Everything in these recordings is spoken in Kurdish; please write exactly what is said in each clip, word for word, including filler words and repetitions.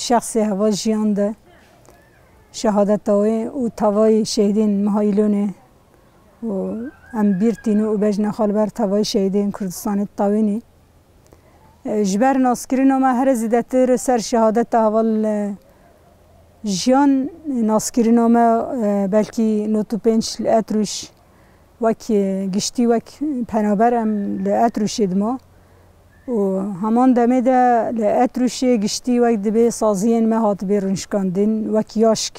şexsê heval jiyan de şehadeta wê û tevayê şehîdên meha Îlonê û em bîr tînin û bejna xwe li ber tevayê şehîdên Kurdistanê ditewînî. E, ji ber naskirina me here zêdetir ser şehadeta heval, e, jiyan, naskirina me, e, belkî nod û pênc li Etrûş wek, e, giştî wek penaber em li Etrûşê dima. Û heman demê de li Etrûşê giştî wek dibê saziyên me hatibê rûnişkandin, wek yaşk,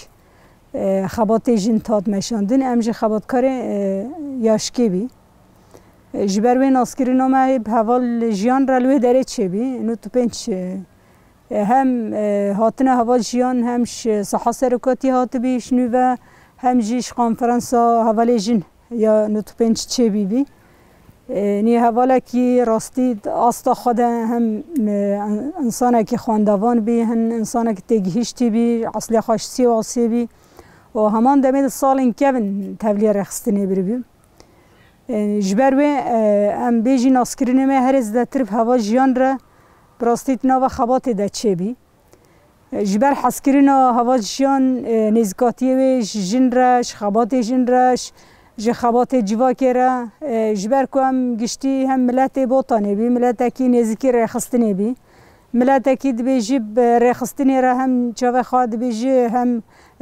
e, xebatê jin hat meşandin, em jî xebatkarê, e, yaşkê bî. E, ji ber wê naskirina me hê bi heval jiyan re li wê derê çêbî. Nod û pênc, e, hem, e, hatina heval jiyan hem ji saha serokatî hatibî ji nû ve, hem jî ji konferansa hevalê jin ya nod û pênc çêbî bî. E, nî hevalekî rastî asta xwe de hem, e, insanekî xwendevan bî, hem insanekî têgihiştî bî, eslê xwe ji Sîwasê bî. Û heman demê de salên kevin tevlî rêxistinê biribî. E, ji ber wê, e, em bêjî naskirinê me herê zêdetir bi heval jiyan re bi rastî di nava xebatê de çêbî. Ji ber hezkirina heval jiyan, e, nêzîkatiyê wê ji jin re, ji xebatê jin re, ji, ji xebatê civakê re, e, ji ber ku em giştî hem miletê Botanê bî, miletekî nêzîkî rêxistinê bî. Miletekî dibêjî bi rêxistinê re hem çavê xwe dibêjî hem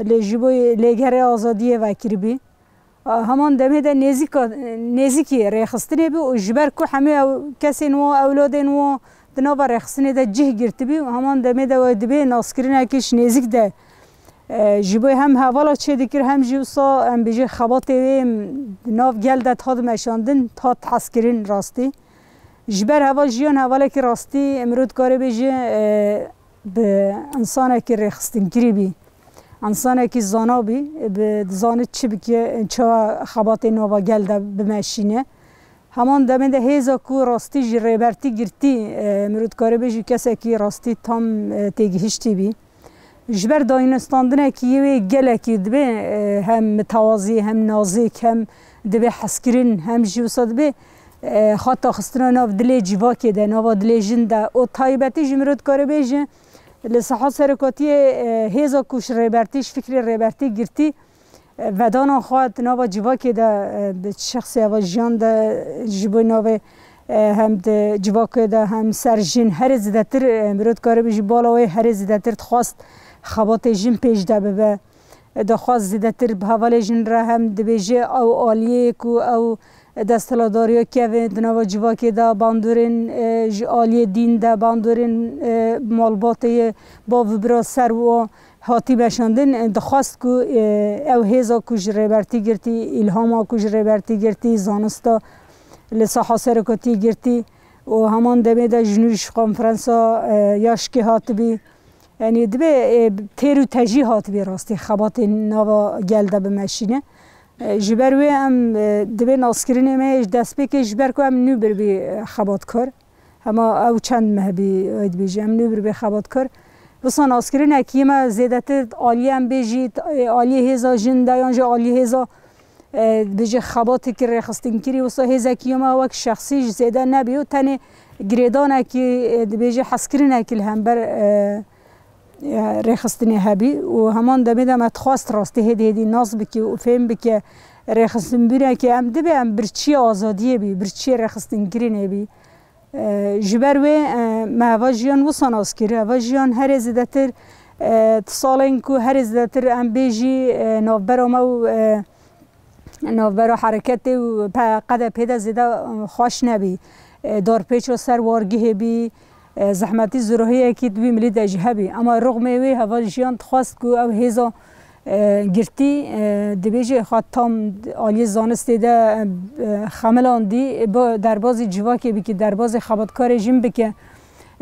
li ji bo lêgerê azadiyê vekiribî. Heman demê de nêzîka, nêzîkî rêxistinê bû û ji ber ku hemû ew kesên wan, ewladên wan di nava rêxistinê de cih girtibî û heman demê de we dibê naskirinekî ji nêzîk de, e, ji bo hem hevala çêdikir hem jî wisa em bêjin xebatê wê di nav gel de hat meşandin, hat hezkirin rastî. Ji ber heval jiyan hevalekî rastî mirov dikare bêje, e, bi insanekî rêxistinkirî bî. Însanekî zana bî, bi, dizanî çi bike, çawa xebatê nava gel de bimeşîne. Heman demê de hêza ku rastî ji rêbertî girtî, e, mirov dikare bêjî kesekî rastî tam, e, têgihiştî bî. Ji ber dayînestandinekî yê wê gelekî dibê, e, hem mitewazî, hem nazik, hem dibê hezkirin, hem jî wisa dibê, e, xwe daxistina nav dilê civakê de, nava dilê jin de. Û taybetî jî mirov dikare bêje, li saha serokatiyê, e, hêza ku ji rêbertî, ji fikrê rêbertî girtî, e, vedana xwe di nava civakê de, e, bi şexsê heval jiyan de, e, ji bo navê, e, hem di civakê de hem ser jin herê zêdetir, e, mirov dikare bêje bala wê herê zêdetir dixwest xebatê jin pêş de bibe. Dixwest zêdetir bi hevalê jin re hem dibêje ew aliyê ku ew desthilatdariya kevin di nava civakê de bandorên, e, ji aliyê dîn de bandorên, e, malbatê ye, bav û bira ser wan hatî meşandin, e, dixwest ku, e, ew hêza ku ji rêbertî girtî, îlhama ku ji rêbertî girtî, zanista li saha serokatî girtî û heman demê de ji nû ji konferansa, e, yaşkê hatibî. Yanî dibê, e, têr û tejî hatibî rastî xebatên nava gel de bimeşîne. E, ji ber wê em, e, dibê naskirinê me ji destpêkê ji ber ku em nû biribî, e, xebatkar. Hema ew çend meh bî, e, dibêjî, em nû biribî xebatkar. Wisa naskirinekî me zêdetir aliyê em bêjî, e, aliyê hêza jin de yan jî aliyê hêza, e, dibêje xebatekî rêxistinkirî, wisa hêzekî ya me wek şexsî ji zêde nebî û tenê girêdanekî, e, dibêje hezkirinekî li hember, e, e, rêxistinê hebî û heman demê de me dixwest rastî hêdî hêdî nas bike û fêm bike rêxistinbûnekê em dibê em birçiyê azadiyê bî, birçiyê rêxistinkirinê bî. E, ji ber wê, e, me heval jiyan wisa nas kir. Heval jiyan herê zêdetir, e, di salên ku herê zêdetir em bêjî, e, navbera me û, e, navbera hereketê û pe-, K D P de zêde, e, xweş nebî. E, darpêça ser wargihê bî, e, zehmetî zirahiyekî di wî milî de jî hebî. Ema rixmê wê heval jiyan dixwest ku ew hêza e, girtî, e, dibêje xwe tam aliyê zanistê de, e, xemilandî, e, bi derbazî civakê bike, derbazî xebatkarê jin bike.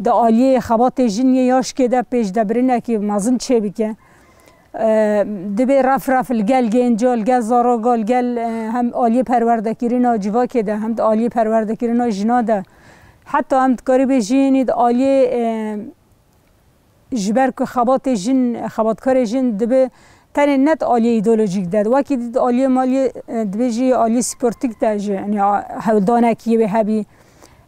Di aliyê xebatê jin yê yaşkê de pêşdebirinekî mezin çêbike. E, dibê ref ref li gel gênca, li gel zarok, li gel, e, hem aliyê perwerdekirina civakê de, hem di aliyê perwerdekirina jina de. Heta em dikarî bêjî, yanî di aliyê, e, ji ber ku xebatê jin, xebatkarê jin dibe tenê ne di aliyê îdeolojîk de, wekî dî di aliyê maliyê, e, dibêjî aliyê sportîk de jî, yanî, a, hewldanekî wê hebî.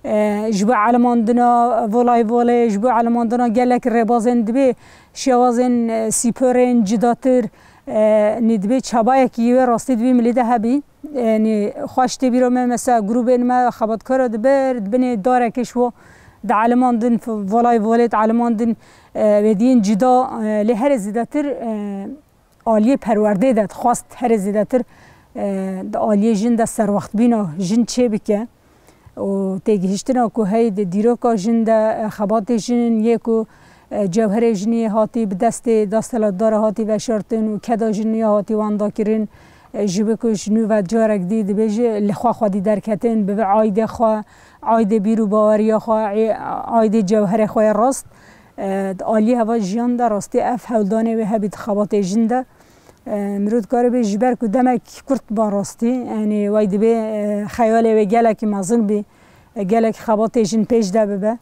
E, ji bo elimandina volayvolê, ji bo elimandina gelek rêbazên dibê şêwazên, e, sîporên cudatir, e, nî dibê çabayekî wê rastî di vî milî de hebî. E, nî xweş tê bîra me, mesela grûbên me xebatkara diber, di binê darekê ji bo di elimandin, volayvolê di elimandin, e, wêdiyên cuda, e, lê herê zêdetir, e, aliyê perwerdê de dixwest herê zêdetir, e, di aliyê jin de serwextbîna jin çêbike û têgihiştina ku hey di dîroka jin de, e, xebatê jin yê ku, e, cewherê jinê hatî bi destê desthilatdara hatî veşartin û keda jin ya hatî wendakirin, e, ji bo ku ji nû ve carek dî dibêje li xwe xwedî derketin, bibe aydê xwe, aydê bîr û baweriya xwe, ê-, aydê cewherê xwe yê rast. E, di aliyê heva jiyan de rastî ev hewldanê wê hebî di xebatê jin de. E, mirov dikare bê ji ber ku demek kurt ba rastî, yanî wey dibê, e, xeyalê wê gelekî mezin bî, e, gelek xebatê jin pêş de bibe.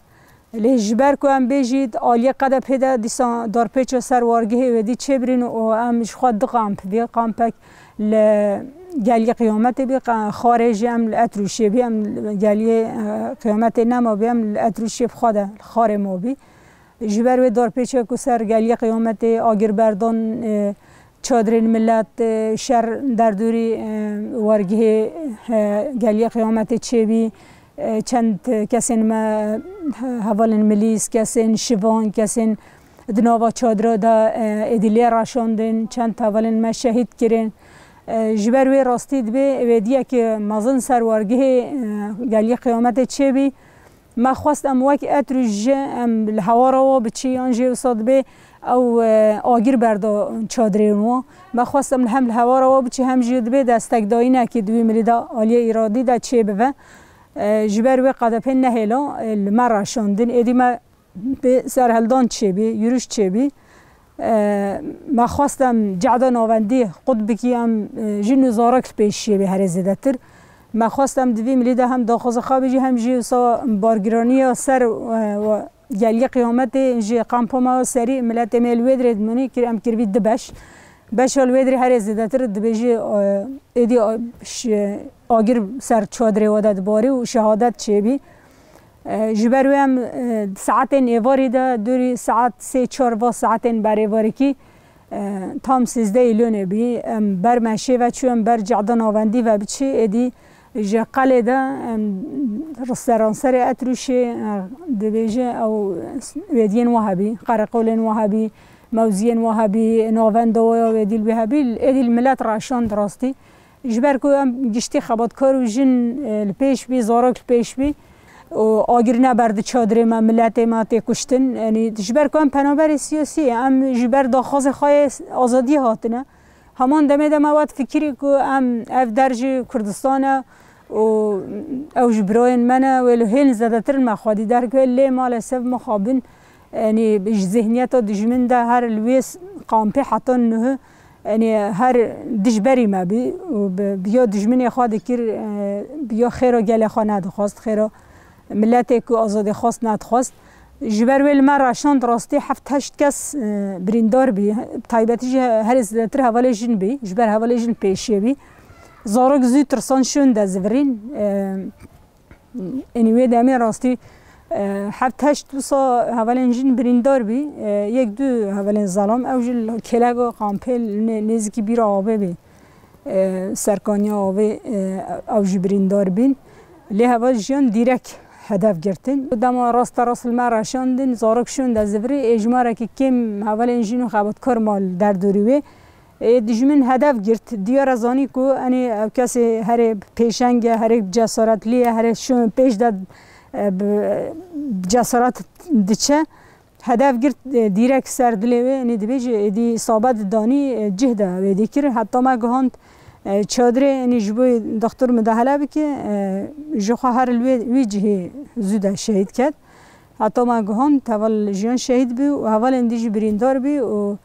Lê ji ber ku em bê jî di aliyê qedepê de dîsa darpêça ser wargehê wêdî çêbirîn û em ji xwe du kamp, vê kampek li geliyê Qiyametê bî, qa-, xarê jî em li Etrûşê bî, em li geliyê, e, Qiyametê nema bî, em li Etrûşê bi xwe de li xarê ma bî. Ji ber wê darpêçê ku ser geliyê Qiyametê agirberdan, e, çadirên milet, e, şer derdorî, e, wargehê, e, geliyê Qiyametê çêbî, e, çend kesên me, e, hevalên milîs, kesên şivan, kesên di nava çadira de, e, êdî lê reşandin, çend hevalên me şehîd kirin. E, ji ber wê rastî dibê wêdiyeke mezin ser wargehê, e, geliyê Qiyametê çêbî. Me xwest em wek Etrûş jî em li hewara wa biçî yan jî wisa dibê ew, e, agir berda çadirên wan. Me xwest em hem li hewara wa biçî hem jî dibê destekdayînekî di wî milî de aliyê îradî de çêbibe. E, ji ber wê qedepê nehêla, e, li me reşandin. Êdî me bi serhildan çêbî, yürüş çêbî. E, me xwest em cehda navendî qut bikî, em, e, jin û zarok li pêşiyê bê herê zêdetir. Me xwest em di vî milî de hem daxwaza xwe bijî, hem jî wisa bargiraniya ser, e, we-, geliyê Qiyametê ji kampa me serî miletê me li wê dirê dimînî kir, em kiribî du beş. Beşa li wê dirê herê zêdetir dibêjî, e, êdî, e, ş-, agir ser çadirê we de dibarî û şehadet çêbî. E, ji ber wê em, e, saetên êvarî de, dûrî saet sê çar va saetên berêvarîkî, e, tam sêzdeh îlonê bî. Em ber meşê ve çû, em ber cehda navendî ve biçî, êdî ji qelê de, em, seranserê Etrûşê, e, dibêje ew wêdiyên wa hebî, qereqolên wa hebî, mewziyên wa hebî, navenda wa ya wêdî li wê hebî, êdî li milet reşand rastî. Ji ber ku em giştî xebatkar û jin, e, li pêş bî, zarok li pêş bî û agir neber di çadirê me, miletê me tê kuştin. Yanî ji ber ku em penaberê siyasî ye, em ji ber daxwazê xwe yê azadiyê hatine. Heman demê de me wet fikirî ku em ev der ji Kurdistan e û ew ji birayên me ne, wê li hêlin zedetir me xwedî derkeve, lê maalesef mixabin, yanî ji zihniyeta dijmin de her li wê s-, kampê heta nuh Yanî her dijberî me bî û bi, bi ya dijminê xwe dikir, e, bi ya xêra gelê xwe nedixwest, xêra miletê ku azadî xwest nedixwest. Ji ber wê li me reşand rastî heft heşt kes, e, birîndar bî. Taybetî jî herê zêdetir hevalê jin bî. Ji ber hevalê jin pêşiyê bî. Zarok zû tirsan şûn de zivirîn. E, Enî wê demê rastî, e, heft heşt wisa hevalên jin birîndar bî, e, yek du hevalên zelam, ew jî li kêleka kampê nê-, nêzîkî bîra avê bî, e, serkaniya avê, e, ew jî birîndar bîn. Lê heval jiyan dîrek hedef girtin. Dema rasterast li me reşandin, zarok şûn de zivirî, êjmarekî kêm hevalên jin û xebatkar ma li derdorî wê. Ê, dijmin hedef girt. Diyar e zanî ku, enê, ev kesê herê pêşeng e, herê cesaretlî ye, herê şûn pêş de, e, bi, bi cesaret diçe. Hedef girt, e, dîrek ser dilê wê, enê dibêje, êdî sabet danî, e, cih de wê dikir. Heta me guhand, e, çadrê, enê ji bo doktor mudahale bike, e, ji xwe her li wê, wî cihê zû de şehîd ket. Heta me guhand, heval jiyan şehîd bû û hevalên dî jî birîndar bû û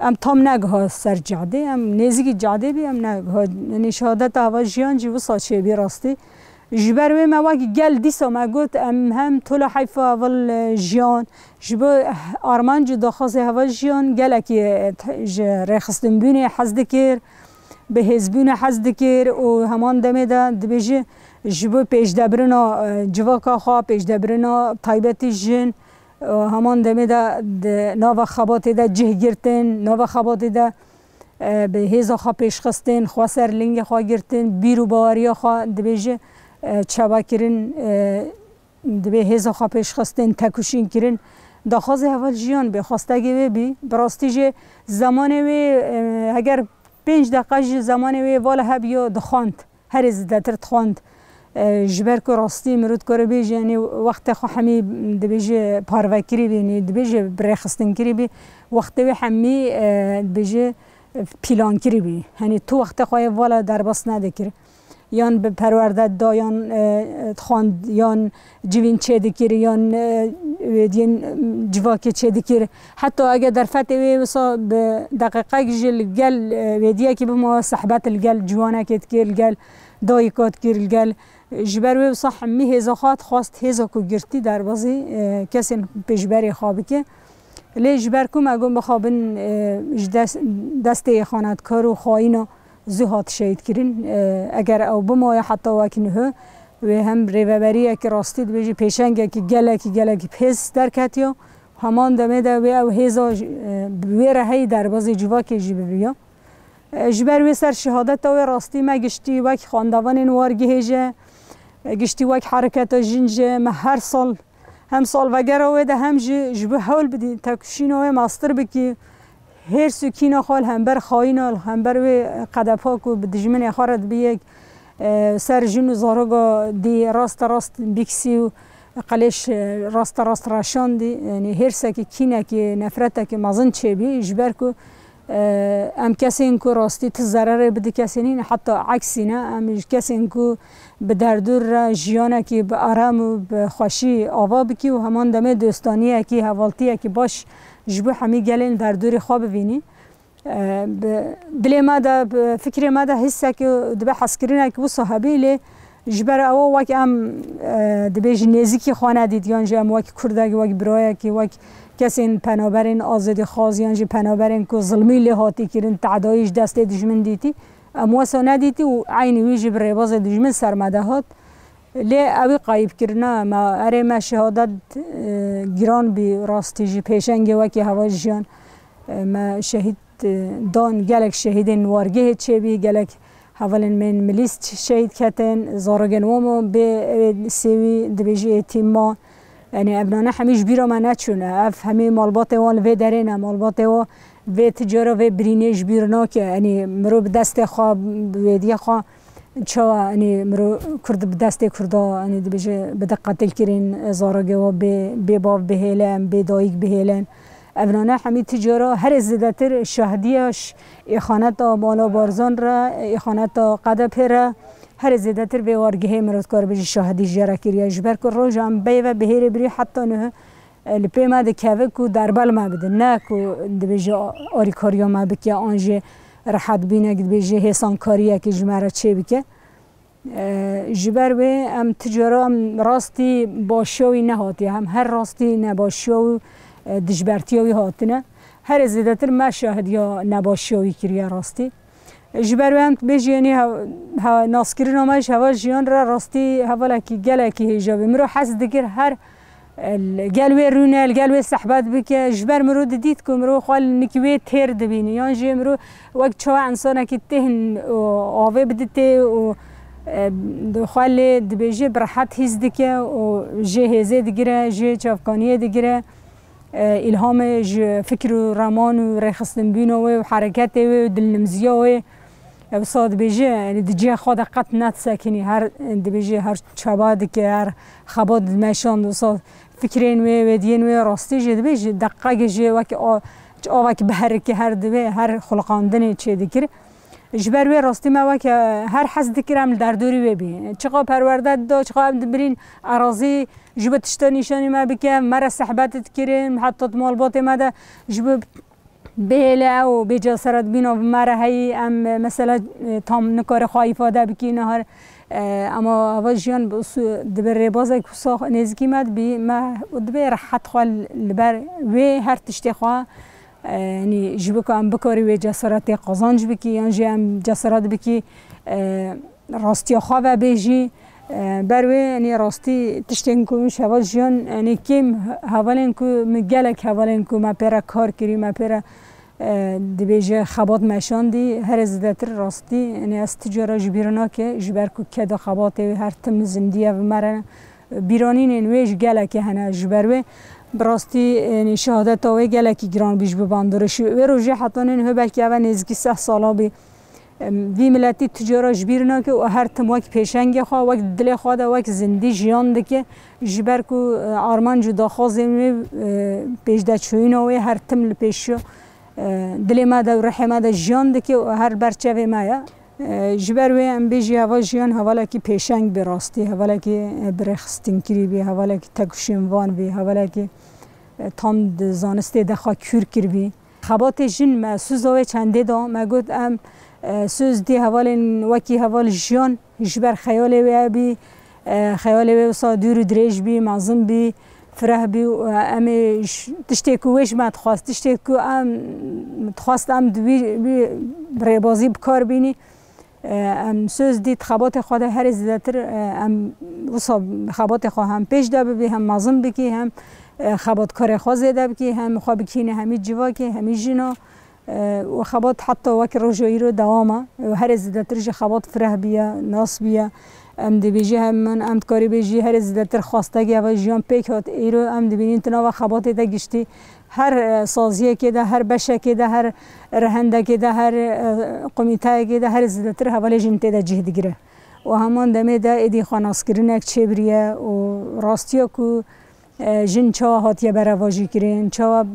em tam negiha ser cadê, em nêzîkî cadê bî, em negiha. Yanî şehadeta heval jiyan jî wisa çêbî rastî. Ji ber wê me wek gel dîsa me got, em hem tola heyfa heval, e, jiyan, ji bo armanc û daxwazê heval jiyan gelekî, e, te-, ji rêxistinbûnê hez dikir, bi hêzbûnê hez dikir û heman demê de dibêje, Ji bo pêşdebirina, e, civaka xwe, pêşdebirina taybetî jin, e, heman demê de di nava xebatê de cih girtin, nava xebatê de, e, bi hêza xwe pêşxistin, xwe ser lingê xwe girtin, bîr û baweriya xwe dibêje, e, çawa kirin, e, dibê hêza xwe pêşxistin, tekuşîn kirin. Daxwazê heval jiyan bê, xwestegê wê bî. Bi rastî jî zemanê wê, e, heger pênc deqa ji zemanê wê vala hebiyo dixwand. Herê zêdetir dixwand. E, ji ber ku rastî mirov dikare bêje, yanî wextê xwe hemî dibêje parvekirî bî, yanî dibêje birêxistinkirî bî. Wextê wê hemî, e, dibêje pîlankirî bî. Henî tu wextê xwe yê vala derbas nedikir. Yan bi perwerde da, yan, e, dixwand, yan civîn çêdikir, yan, e, wê diyên, e, civakê çêdikir. Heta eger derfetê wê wisa bi deqîqek jî li gel, e, wêdiyekî bima sehbet li gel ciwanekê dikir, li gel dayika dikir, li gel, ji ber wê wisa hemî hêza xwe dixwest, hêza ku girtî derbazî, e, kesên pêşberê xwe bike. Lê ji ber ku me got mixabin, e, ji des-, destê xenetkar û xayîna zû hat şehîd kirin. E, eger ew bimaye heta wek niho, wê hem rêveberiyekî rastî dibêje pêşengekî gelekî, gelekî pêz derketiya. Heman demê de wê ew hêza ji, e, bi wê re heyî derbazê civakê jî bibiya. E, ji ber wê ser şehadeta wê rastî me giştî wek xwendevanên wargehê jî, e, giştî wek hereketa jin jî me her sal hem salvegera wê de hem jî ji bo hewl bidî tekuşîna wê mastir bikî. Hêrs û kîna xwe li hember xayîna, li hember wê qedepa ku bi dijminê xwe re dibiye, e, ser jin û zaroga dî raste rast bikisî û qelêş, e, raste rast reşandî. Yanî hêrsekî, kînekî, nefretekî mezin çêbî, ji ber ku, e, em kesên ku rastî ti zererê bidi kesê nîne, heta eksî ne, em ji kesên ku bi derdor re jiyanekî bi arem û bi xweşî ava bikî û heman demê dostaniyekî, hevaltiyekî baş ji bo hemî gelên derdorê xwe bivînî. E, bi dilê me de, bi fikrê me de hîsek dibe hezkirinekî wisa hebî, lê ji ber ewa wek em, e, dibêjin nêzîkî xwe nedît, yan jî em wek kurdekî, wek birayekî, wek kesên penaberên azadîxwaz yan jî penaberên ku zilmî lê hatî kirin, tedayî ji destê dijmin dîtî, em wesa nedîtî û eynî wî jî bi rêbazê dijmin ser me de hat. Lê ewî qayîb kirina me, erê me şehadet, e, giran bî rastî jî pêşengê wekî heval jiyan, e, me şehîd, e, dan, gelek şehîdên wargehê çêbî, gelek hevalên me yên milîs şehîd ketin, zarokên wan bê, e, sêwî dibêjî êtîm ma. Yanî ev nane hemî ji bîra me neçûne. Ev hemî malbatê wan li vê derê ne. Malbatê wan vê ti cara vê birînê ji bîr nake. Yanî mirov bi destê xwe, bi wêdiyê xwe çawa, yanî mirov kurd bi destê kurda, yanî dibêje bide qetil kirin, zarokê wan bê, bê bav bihêlin, bê dayik bihêlin. Ev nane hemî ti cara herê zêdetir şahdiya ş-, îxaneta Mala Barzan re, îxaneta Qedepê re, herê zêdetir vê wargehê mirov dikare bêje şahidî jê re kiriye. Ji ber ku roja em beyve bihêrê birî heta niha, e, li pê me dikeve ku derbe li me bidin. Ne ku dibêje alîkariya me bike, an jî rehet bîne, dibêje hêsankariyekê ji me re çêbike. E, ji ber wê em ti cara em rastî başiya wî nehatiye, hem her rastî nebaşiya û, e, dijbertiya wî hatine. Herê zêdetir me şahidiya nebaşiya wî kiriye rastî. Ji ber wê em bêjî, yanî he-, he-, naskirina me ji heval jiyan re rastî hevalekî gelekî hêja bû. Mirov hez dikir her, e, li gel wê rûne, li gel wê sehbet bike. Ji ber mirov didît ku mirov xwe li nik wê têr dibîne. Yan jî mirov wek çawa însanekî têhn û avê biditê û, e, xwe lê dibêje bi rehet hîs dike û jê hêzê digire, jê çavkaniyê digire. E, îlhamê ji fikr û reman û rêxistinbûna wê û hereketê wê û dilnimziya wê. E, wisa dibêje, yanî di cihê xwe de qet nedisekinî. Her, dibêje her çaba dike, her xebat dimeşand. Wisa fikrên wê, wêdiyên wê rastî jî dibêje, deqekê jî wek a-, avek biherike her dibê, her xuliqandinê çêdikir. Ji ber wê rastî me weke her hez dikir em li derdorî wê bî. Çiqa perwerde dida, çiqa em dibirîn erazî ji bo tişta nîşanî me bike, me re sehbet dikirin, heta di malbatê me de ji bo bihêle ew bê cesaretbîna bi me re heyî, em mesela, e, tam nikare xwe îfade bikî nahar, e, ema heva jiyan bi usu-, dibe rêbazek wisa nêzîkî me dibî, me dibê rehet xwe li ber wê her tiştê xwe, e, yanî ji bo ku em bikarî wê cesaretê qazanc bikî, yan jî em cesaret bikî, e, rastiya xwe vebêjî, E, ber wê, yanî rastî tiştên ku min şeval jiyan, yanî kêm hevalên ku min gelek hevalên ku me pê re kar kirî, me pê re, e, dibêje xebat meşandî, herê zêdetir rastî, yanî ez ti cara ji bîr nake, ji ber ku keda xebatê wê her tim zindî ye, bi me re bîranînên wê ji gelekê hene, ji ber wê bi rastî, yanî şehadeta wê gelekî giran bî ji bo bandorê. Ji wê rojê heta niho belkî eve nêzîkî seh sala bî. Em, vî miletî tu cara ji bîr nake û her tim wek pêşengê xwe, wek dilê xwe de, wek zindî jiyan dike. Ji ber ku, e, armanc û daxwazên wê, e, pêşdeçûyîna wê her tim li pêşiya, e, dilê me de û rihê me de jiyan dike û her ber çevê me ye. E, ji ber wê em bêjî heval jiyan hevalekî pêşeng bî rastî, hevalekî, e, bi rêxistinkirî bî, hevalekî tekuşînvan bî, hevalekî, e, tam di zanistê de xwe kûr kiribî. Xebatê jin me soza wê çendê da. Me got em, e, soz dê hevalên wekî heval jiyan ji ber xeyalê wê bî, e, xeyalê wê wisa dûr û dirêj bî, mezin bî, fireh bî û, e, em ê j-, tiştê ku wê ji me dixwest, tiştê ku em dixwest em di wî, wî rêbazî bi kar bînî. E, em soz dît xebatê xwe de herê zêdetir, e, em wisa xebatê xwe hem pêş de bibî, hem mezin bikî, hem, e, xebatkarê xwe zêde bikî, hem xwe bikîne hemî civakê, hemî jina. E, û xebat heta wek roja îro dewam e. Û herê zêdetir jî xebat fireh bûye, nas bûye. Em dibêjî heman em dikarî bêjî herê zêdetir xwestekê eva jiyan pêk hat. Îro em dibînin di nava xebatê de giştî her, e, saziyekê de, her beşekê de, her rihendekê de, her, e, komîteyekê de herê zêdetir hevalê jin tê de cih digire. Û heman demê de êdî xwenaskirinek çêbiriye û rastiya ku, e, jin çawa hatiye berevajî kirin, çawa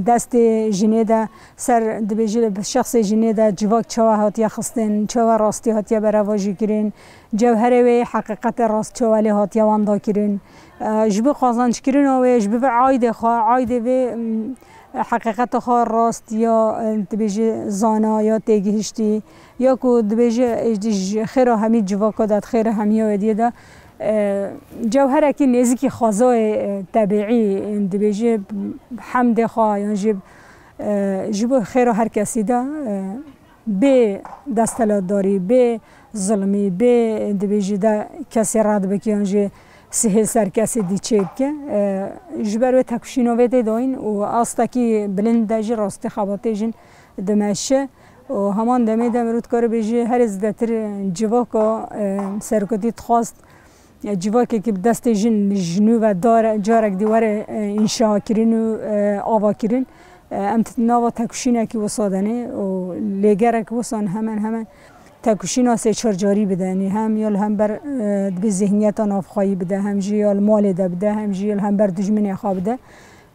destê jinê de ser, dibêje li şexsê jinê de civak çawa hatiye xistin, çawa rastî hatiye berevajî kirin, cewherê wê, heqîqetê rast çawa lê hatiye wenda kirin. E, ji bo qazanckirina wê, ji bo vê aydê xwe, aydê vê, m, heqîqeta xwe rast ya, e, dibêje zana ya têgihiştî, ya ku dibêje, e, ji xêra hemî civaka de, xêra hemiya wêdiyê de, e, cewherekî nêzîkî xwezayê, e, tebîî, e, dibêje hemdê xwe yan jî, e, ji bo xêra her kesî de, e, bê desthilatdarî, bê zilmî, bê dibêjî de kesê red bike yan jî sihê ser kesê dî çêbike. E, ji ber wê têkoşîna wê tê dayîn û astekî bilind de jî rastî xebatê jin dimeşe û heman demê de mirov dikare bêjî herê zêdetir civaka, e, serokatî dixwast, e, civakekî bi destê jin ji nû ve dare, carek dî were, e, înşakirin û, e, avakirin. E, em di nava têkoşînekî wisa de ne û lêgerek wisa ne hemen hemen têkoşîna sê çar carî bide. Yanî hem ya li hember, e, dibê zihniyeta navxweyî bide, hem jî ya li malê de bide, hem jî ya li hember dijminê xwe bide.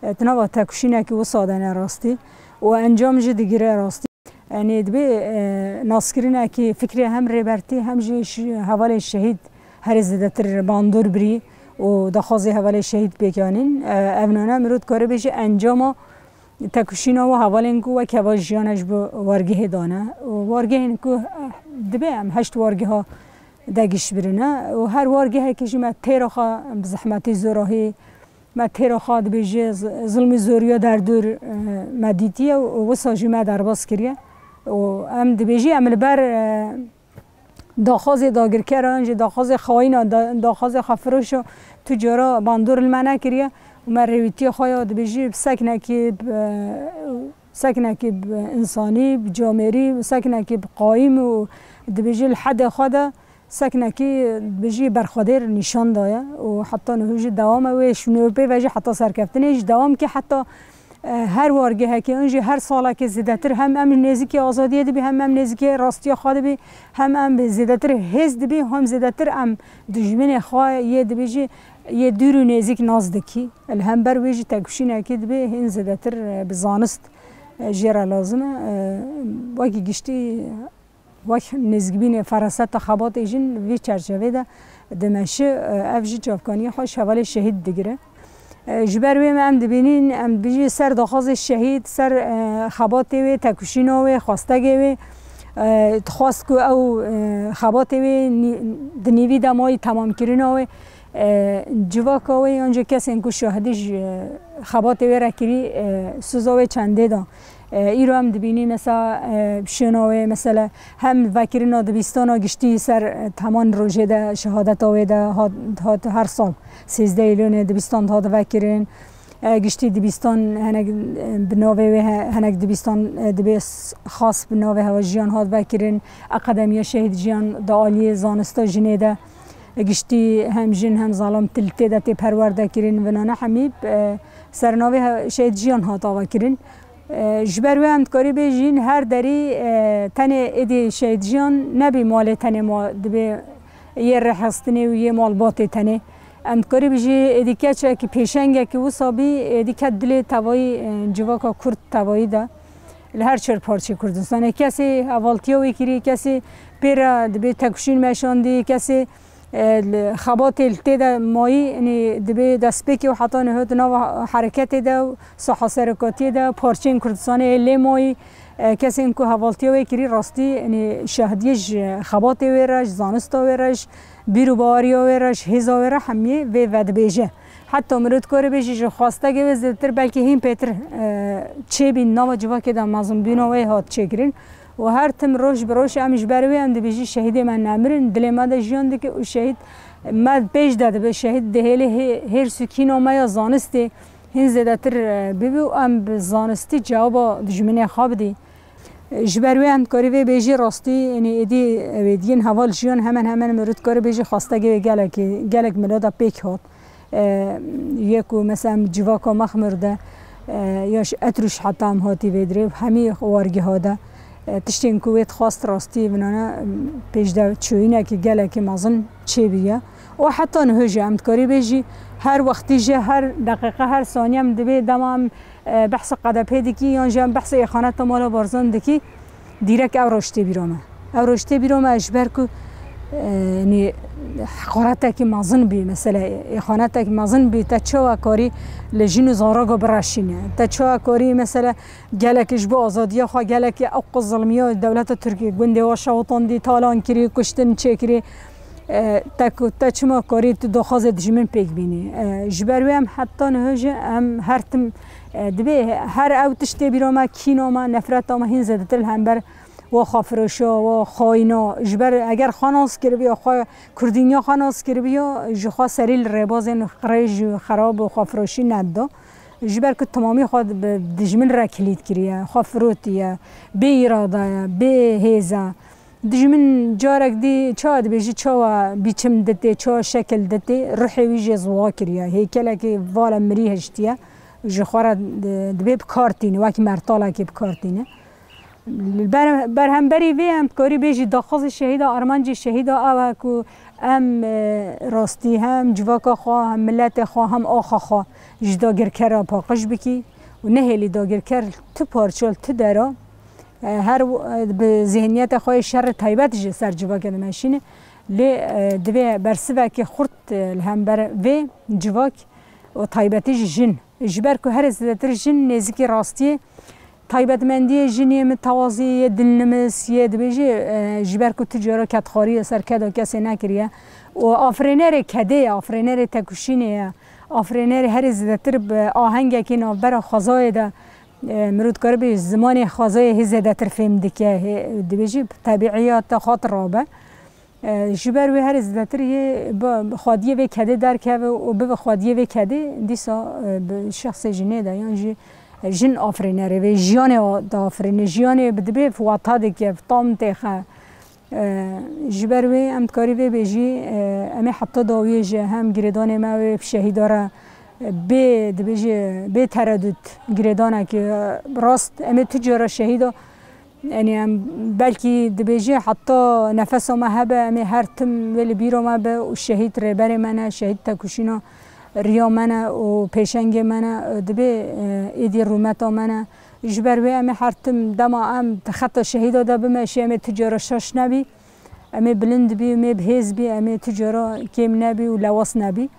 E, di nava têkoşînekî wisa de ne rastî û encam jî digire rastî. Yanî dibê, e, naskirinekî fikrê hem Rêbertî hem jî ş-, hevalê şehîd herê zêdetir bandor birî û daxwazê hevalê şehîd pêk anîn. E, ev nane mirov dikare bêje encama têkoşîna û hevalên ku wek heval jiyane ji bo wargehê dane. Û wargehên ku, eh, dibê em heşt wargeha de giş birine û her wargehekê jî me têra xwe bi zehmetî zorahî, me têra xwe dibêje z-, zilmî zoriya derdor, eh, me dîtiye û wisa jî me derbas kiriye. Û em dibêjî em li ber, eh, daxwazê dagirkeran jî, daxwazê xayîna, da-, daxwazê xwefiroşa tu cara bandor li me nekiriye û me rêwîtiya xwe ya dibêjî bi seknekî, bi, seknekî bi însanî, bi camêrî, bi seknekî bi qayîm û dibêjî li hedê xwe de seknekî dibêjî berxwedêr nîşan daye û heta niho jî dewam e wê ji nû pê ve jî heta serkeftinê jî dewam ke heta E, her wargehekê, an jî her salekê zêdetir hem em nêzîkî azadiyê dibî, hem em nêzîkî rastiya xwe dibî, hem em zêdetir hêz dibî, hem zêdetir em dijminê xwe yê dibî jî yê dûr û nêzîk nas dikî. Li hember wê jî têkoşînekê dibê hên zêdetir, e, bi zanist, e, jê re lazim e. E, wekî giştî Wek nêzîkbînê feraseta xebatê jin li vî çerçevê de dimeşe, ev jî çavkaniyê xwe ji hevalê şehîd digire. Ji ber wê me em dibînin, em dibêjin ser daxwazê şehîd, ser, e, xebatê wê, têkoşîna wê, xwestegê wê, e, dixwest ku ew, e, xebatê wê nî-, di nîvî de mayî temamkirina wê, e, civaka wê yan jî kesên ku şahidî ji, e, xebatê wê re kirî, e, soza wê çendê da. E, îro em dibînî mesela, e, şûna wê, mesela hem vekirina dibistana giştî ser, e, heman rojê de şehadeta wê de hat, hat her sal sêzdeh Îlonê dibistan dihat vekirin. E, giştî dibistan henek, e, bi navê wê he-, henek dibistan, e, dibê s-, xas bi navê Hewa Jiyan hat vekirin. Akademiya Şehîd Jiyan di aliyê zanista jinê de, e, giştî hem jin hem zalam til tê de tê perwerde kirin. Vinane hemî, e, ser navê he-, Şehîd Jiyan hat ava kirin. E, ji ber wê em dikarî bêjîn her derî, e, tenê êdî Şehîd Jiyan nebî malê tenê ma dibê yê rêxistinê û yê malbatê tenê. Em dikarî bijî êdî keçekî pêşengekî wisa bî, êdî ket dilê tevayî, e, civaka Kurd tevayî de. Li her çar parçeyê Kurdistanê kesê hevaltiya wê kirî, kesê pê re dibê tekuşîn meşandî, kesê, e, li xebatê li tê de mayî, yanî dibê destpêkê û heta niha di nava hereketê de û saha serokatiyê de parçeyên Kurdistanê yê lê mayî, e, kesên ku hevaltiya wê kirî rastî, yanî şahidiyê ji xebatê wê re, ji zanista wê re, ji bîr û baweriya wê re, ji hêza wê re hemiyê vê vedibêje. Heta mirov dikare bêjî ji xwestekê wê zêdetir belkî hîn pêtir, e, çêbîn nava civakê de mezinbûna wê hat çêkirin. Û her tim roj bi roj em ji ber wê em dibêjî şehîdê me nemirin, dilê me de jiyan dike û şehîd me pêş de dibe. Şehîd dihêlê hê-, hêrs û kîna me ya zanistê hîn zêdetir, e, bibe û em bi zanistî cewaba dijminê xwe bidî. Ji ber wê em dikarî vê bêjî rastî, yanî êdî ew êdiyên heval jiyan hemen hemen mirov dikarî bêjî xwestekê wê gelekî, gelek milata pêk hat. E, yê ku mesela em civaka Mexmir de, e, ya ji Etrûş heta em hatî vê dirê, hemî wargeha de, e, tiştên ku wê dixwast rastî vinane, em, pêş de çûyînekî gelekî mezin çêbûye. Û heta niha jî em dikarî bêjî her wextî jî, her deqîqe, her saniye em dibê dema em, e, behsa Q D P dikî yan jî em behsa îxaneta mala Barzan dikî, dîrek ew roj tê bîra me. Ew roj tê bîra me ji ber ku, e, yanî heqaretekî mezin bî, mesela îxanetekî mezin bî, te çawa karî li jin û zarokê bireşîne? Te çawa karî mesela gelekî ji bo azadiya xwe, gelekî ew quz zilmiya dewleta Tirkiyê gundê we şewitandî, talan kirî, kuştin çêkirî, e, te ku, te çima karî tu daxwazê dijmin pêk bînî? E, ji ber wê em heta niha jî em her tim, e, dibê her ew tiştê bîra me, kîna me, nefreta me hîn zêdetir li hember wa xwefiroşa, wa xayîna. Ji ber eger xwe nas kiribiya, xwe kurdîniya xwe nas kiribiya, ji xwe serî li rêbazên qirêj û xerab û xwefiroşî nedida. Ji ber ku temamî xwe bi dijmin re kilît kiriye, xwe firotiye, bê îrada ye, bê hêz e. Dijmin carek dî çawa dibêjî, çawa biçim ditê, çawa şekil ditê, ruhê wî jê ziwa kiriye. Hêkelekî vala mirî hiştiye, ji xwe re di-, dibê bi kar tîne, wekî mertalekê bi kar tîne. Li ber-, berhemberî vê em dikarî bêjî daxwazê şehîda, armancê şehîda ew e ku em, e, rastî hem civaka xwe, hem miletê xwe, hem axa xwe ji dagirkera paqij bikî û nehêlî dagirker tu parça, tu dera, e, her, e, bi zihniyeta xwe yê şerê taybet ji ser civakê dimeşîne. Lê, e, divê bersivekê xurt, e, li hember vê civak û taybetî jî jin. Ji ber ku herê zêdetir jin nêzikî rastiyê, taybetmendiyê jinê mitewazî yê dilnimis yê dibêjî, e, ji ber ku tu cara kedxwarî li ser keda kesê nekiriye û afirênerê kedê ye, afirênerê tekuşînê ye, afirênerê herê zêdetir bi ahengekî navbera xwezayê de, e, mirov dikare bê zimanê xwezayê hê zêdetir fêm dike, hê dibêjî tebîîyata xwe rabe. E, ji ber wê herê zêdetir yê bi xwediyê vê kedê derkeve û bibe xwediyê vê kedê, dîsa, e, bi şexsê jinê de yan jî, e, jin afirênerê vê jiyanê diafirîne, jiyanê bi dibê wata dike, tam têxe. E, ji ber wê em dikarî vê bêjî, e, em ê heta dawiyê jî hem girêdanê me wê şehîda re, e, bê, dibêjî, bê teredût girêdanekî, e, rast em ê tu cara şehîda Yanî em belkî dibêjî heta nefesa me hebe, em ê her tim wê li bîra me be û şehîd rêberê me ne, şehîd tekoşîna riya me ne û pêşengê me ne, dibê, e, êdî rûmeta me ne. Ji ber wê em ê her tim dema em di xeta şehîda de bimeşî, em ê tu cara şaş nebî, em ê bilind bî, em ê bi hêz bî, em ê tu cara kêm nebî û lewas nebî.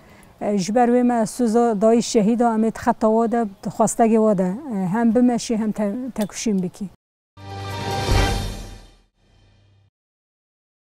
E, ji ber wê me soza dayî şehîda, em ê di xeta wa de, di xwestekê wa de, e, hem bimeşî hem te-, tekoşîn bikî.